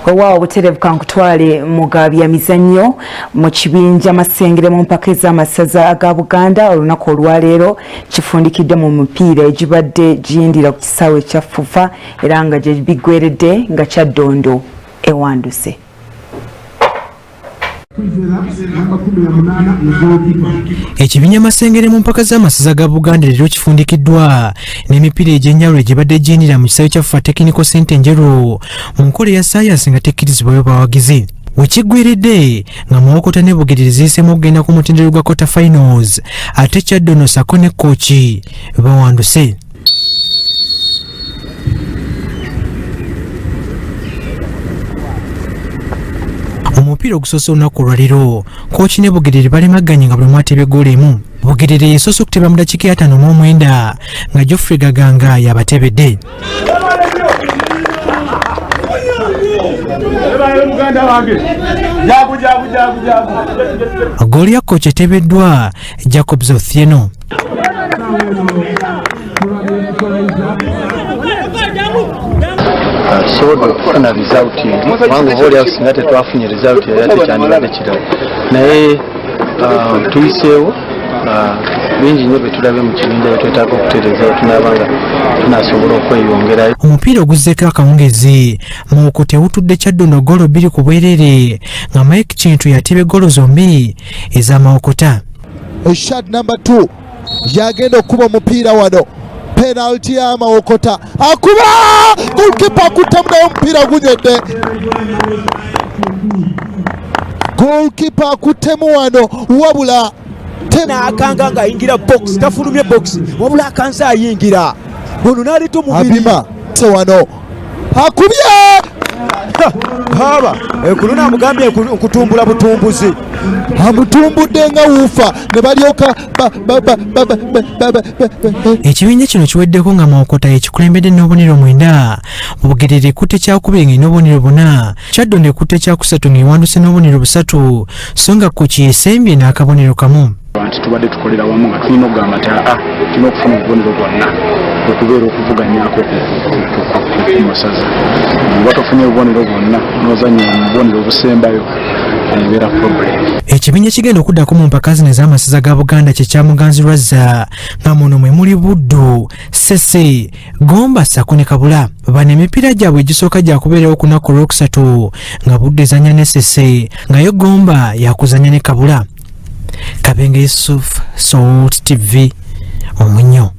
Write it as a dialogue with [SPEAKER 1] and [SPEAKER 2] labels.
[SPEAKER 1] Wewaawo obutereevu kankutwale mu ga byamizannyo mu kibinja Masengere mu mpaka ez'amasaza aga Buganda olunaku olwaleero kifundikidde mu mipiira egibadde giyindira ku kisaawe kya FUFA era nga gye biggweredde nga Kyaddondo ewanduse.
[SPEAKER 2] Ekibinya Masengere mu mpaka z'amasaza ga Buganda leero kifundikiddwa n'emipiira egy'enjawulo egibadde giyindira mu kisaawe kya FUFA Technical Center Njeru mu nkola eya sayansi nga tekkirizibwayo bawagizi. Wekiggweredde nga Mawokota ne Bugerere ziyiseemu okugenda ku mutendera gwa quarter finals ate Kyaddondo ssaako ne Kkooki bawanduse. Omupiira ogusoose olunaku olwaleero Kooki ne Bugerere balemaganye nga buli omu atebye ggoolo emu. Bugerere yesoose okuteba mu dakiika ya 59 nga Geoffrey Gaganga yabatebedde. Ggoolo ya Kooki etebeddwa Jacobs Othieno.
[SPEAKER 3] Tusobodde okufuna result kubanga oba oliawo singa tetwafunye result era tekyandibadde kirala, naye tuyiseewo bingi nnyo byetulabye mu kibinja byetwetaaga okutereeza tunaaba nga tunasobola okweyongerayo.
[SPEAKER 2] Omupiira oguzzeeko akawungezi Mawokota tewutudde Kyaddondo ggoolo 2 ku bwereere nga Mike Kintu yatebye ggoolo zombi eza Mawokota.
[SPEAKER 4] Shot number 2 yagenda okukuba omupiira wano, penalty ya Mawokota, akuba goalkeeper akuttemu naye omupiira gunywedde. Goalkeeper akuttemu wano wabula
[SPEAKER 5] n'akanga ng'ayingira box, tafulumye box wabula akanze ayingira ono n'aleeta omubiri.
[SPEAKER 4] Abima se wano akubye
[SPEAKER 5] haba ekuluna amugambye nkutumbula butumbuzi,
[SPEAKER 4] amutumbudde nga wuufa ne balyoka
[SPEAKER 2] Ekibinja kino kiweddeko nga Mawokota yekikulembedde n'obubonero 9, Bugerere ekutte kyakubiri ng'erina obubonero 4, Kyaddondo ekutte kyakusatu ng'ewanduse n'obubonero 3, so nga Kooki yesembye n'akabonero kamu.
[SPEAKER 6] Nti tubadde tukolera wamu nga tulina okugamba nti aa tulina okufuna obubonero bwonna okubeera okuvuganyako ku masaza. Oba tofunye obubonero bwonna n'ozannya mu bubonero obusembayo ebeera problem.
[SPEAKER 2] Ekibinja kigenda okuddako mu mpaka zino ez'amasaza ga Buganda kye kya Muganzi Lwazza nga muno mwe muli Buddu, Ssese, Gomba ssaako ne Kabula. Bano emipiira gyabwe egisooka gyakubeerawo ku lunaku olwokusatu nga Buddu ezannya ne Ssese nga yo Gomba yakuzannya ne Kabula. Kabenge Yusuf, Salt TV, Omunyo.